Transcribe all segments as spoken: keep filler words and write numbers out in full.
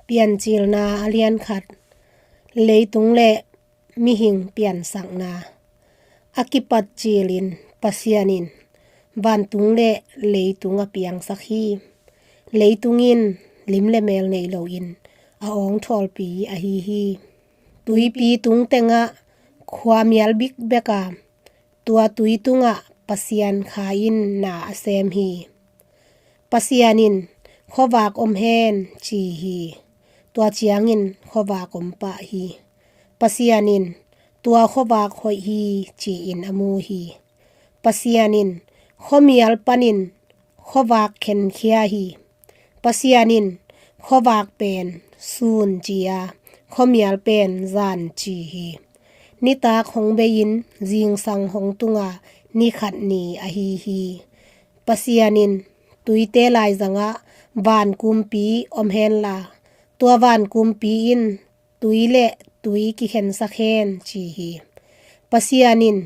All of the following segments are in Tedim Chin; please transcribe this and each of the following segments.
Piancilna a lian khat. Leitung le mihing piansakna. A kipat cilin Pasian in vantung le leitung a piangsak hi. Leitung in lim le mel nei loin a awngthawlpi ahi hi. Tuipi tung tengah khua mial bikbek a, tua tui tungah Pasian Kha in na a sem hi. Pasian in, "Khuavak om hen," ci hi. Tua ciangin khuavak om pah hi. Pasian in, "Tua khuavak hoih hi," ci-in a mu hi. Pasian in, "Khuamial panin khuavak khenkhia hi." Pasian in, "Khuavak pen sun," ci a, "khuamial pen zan," ci hi. Nitak hong bei-in zingsang hong tung a, ni khat ni ahi hi. Pasian in, "Tuite laizangah vankumpi om henla, tua vankumpi in tui le tui kikhensak hen," ci hi. Pasian in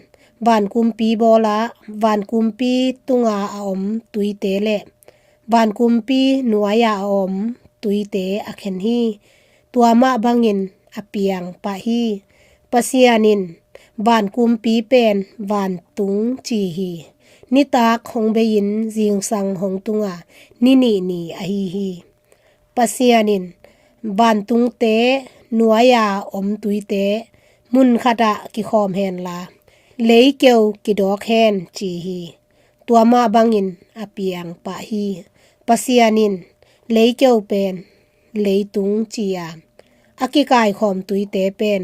vankumpi bawl a, vankumpi tunga a om tuite le vankumpi nuai-a a om tuite a khen hi. Tua mah bangin a piang pah hi. Pasian in, "Vankumpi pen vantung," ci hi. Nitak hong bei-in zingsang hong tung a, ni nih ni ahi hi. Pasian in, "Vantungte nuai-a om tuite mun khatah kikhawm henla, leikeu kidawk hen," ci hi. Tua mah bangin a piang pah hi. Pasian in, "Leikeu pen leitung," ci a, a kikaikhawm tuite pen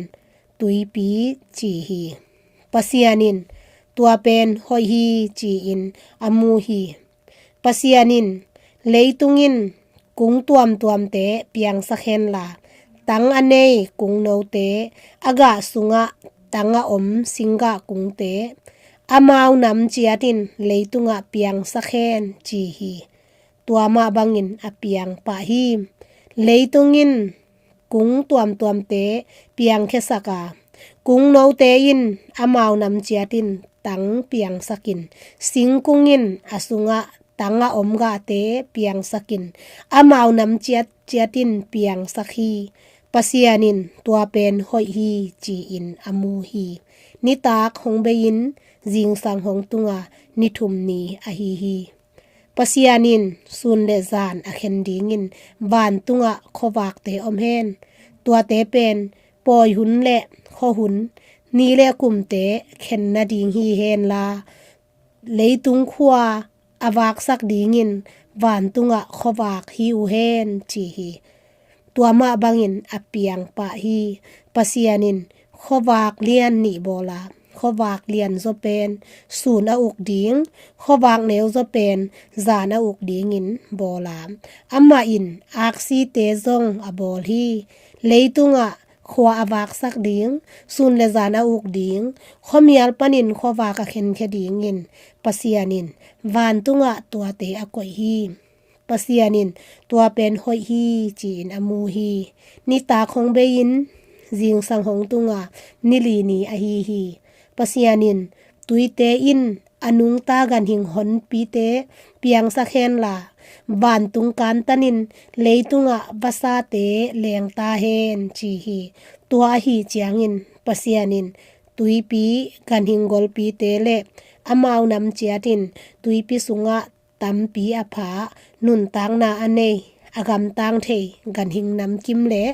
tuipi ci hi. Pasian in, "Tua pen hoih hi," ci-in a mu hi. Pasian in, "Leitung in kung tuamtuamte piangsak henla, tang a nei kungnote, a gah sungah tang a om singgah kungte, amau nam ciatin leitungah piangsak hen," ci hi. Tua mah bangin a piang pah hi. Leitung in kung tuamtuamte piangkhiasak a, kungnote in amau nam ciatin tang piangsakin, singkung in a sungah tang a om gahte piangsakin, amau nam ciat ciatin piangsak hi. Pasian in, "Tua pen hoih hi," ci-in a mu hi. Nitak hong bei-in zingsang hong tung a, ni thum ni ahi hi. Pasian in, "Sun le zan a khen dingin vantungah khuavakte om hen. Tuate pen pawi hun le khua hun, ni le kumte khen nading hi henla, leitung khua a vaksak dingin vantungah khuavak hi uh hen," ci hi. Tua mah bangin a piang pah hi. Pasian in khuavak lian nih bawl a, khuavak lian zaw pen sun a uk ding, khuavak neu zaw pen zan a uk dingin bawl a, amah in aksite zong a bawl hi. Leitungah khua a vaksak ding, sun le zan a uk ding, khuamial panin khuavak a khenkhia dingin Pasian in vantungah tuate a koih hi. Pasian in, "Tua pen hoih hi," ci-in a mu hi. Nitak hong bei-in zingsang hong tung a, ni li ni ahi hi. Pasian in, "Tuite in a nungta ganhing honpite piangsak henla, vantung kantanin leitungah vasate lengta hen," ci hi. Tua ahi ciangin Pasian in tuipi ganhing golpite le amau nam ciatin tuipi sungah tampi a pha, nuntakna a nei, a gamtang thei ganhing namkim le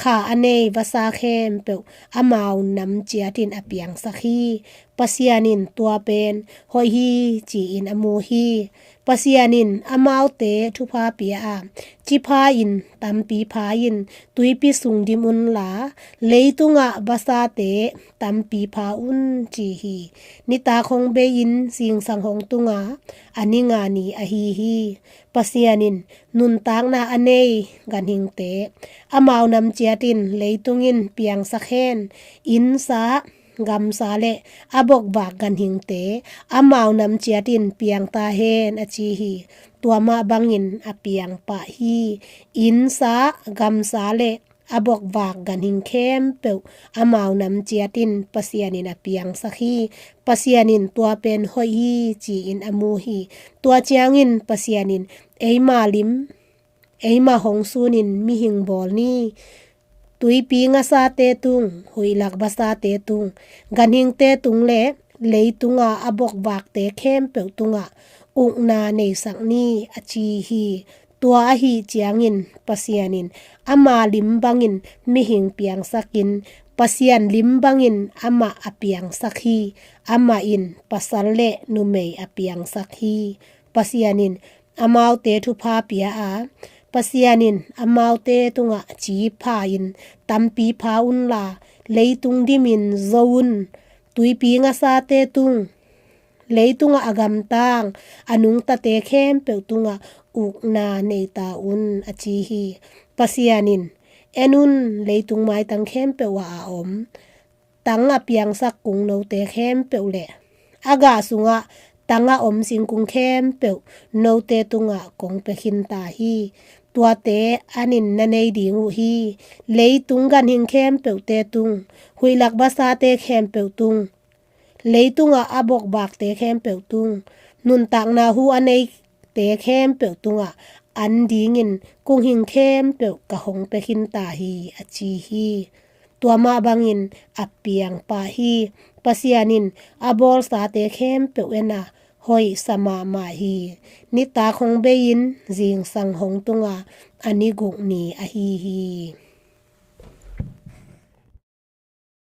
kha a nei vasa khempeuh amau nam ciatin a piangsak hi. Pasian in, "Tua pen hoih hi," ci-in a mu hi. Pasian in amaute thupha pia a, "Ci pha-in tampi pha-in tuipi sung dim unla, leitungah vasate tampi pha un," ci hi. Nitak hong bei-in zingsang hong tung a, a ni nga ni ahi hi. Pasian in nuntakna a nei ganhingte amau nam ciatin leitung in piangsak hen. Innsa, gamsa le a bokvak ganhingte amau nam ciatin piangta hen, a ci hi. Tua mah bangin a piang pah hi. Innsa, gamsa le a bokvak ganhing khempeuh amau nam ciatin Pasian in a piangsak hi. Pasian in, "Tua pen hoih hi," ci-in a mu hi. Tua ciangin Pasian in, "Eima lim eimah hong sunin mihing bawl ni. Tuipi ngasate tung, huihlak vasate tung, ganhingte tung le leitunga a bokvakte khempeuh tungah ukna neisak ni, a ci hi. Tua ahih ciangin Pasian in ama lim bangin mihing piangsakin, Pasian lim bangin amah a piangsak hi. Amah in pasal le numei a piangsak hi. Pasian in amaute thupha pia a, Pasian in amaute tungah ci pha-in, tampi pha unla, leitung dimin zo un. Tuipi ngasate tung, leitungah a gamtang, a nungtate khempeuh tungah ukna neita un, a ci hi. Pasian in, en un, leitung maitang khempeuh ah a om tang a piangsak kungnote khempeuh le a gah sungah tang a om singkung khempeuh note tungah kong pia khin ta hi. Tuate anin na nei ding uh hi. Leitung ganhing khempeuhte tung, huihlak vasate khempeuh tung, leitungah a bokvakte khempeuh tung, nuntakna hu a neite khempeuh tungah an dingin kung hing khempeuh ka hong pia khin ta hi, a ci hi. Tua mah bangin a piang pah hi. Pasian in a bawlsate khempeuh en a, hoih sa mahmah hi. Nitak hong bei-in zingsang hong tunga, a ni guk ni ahi hi.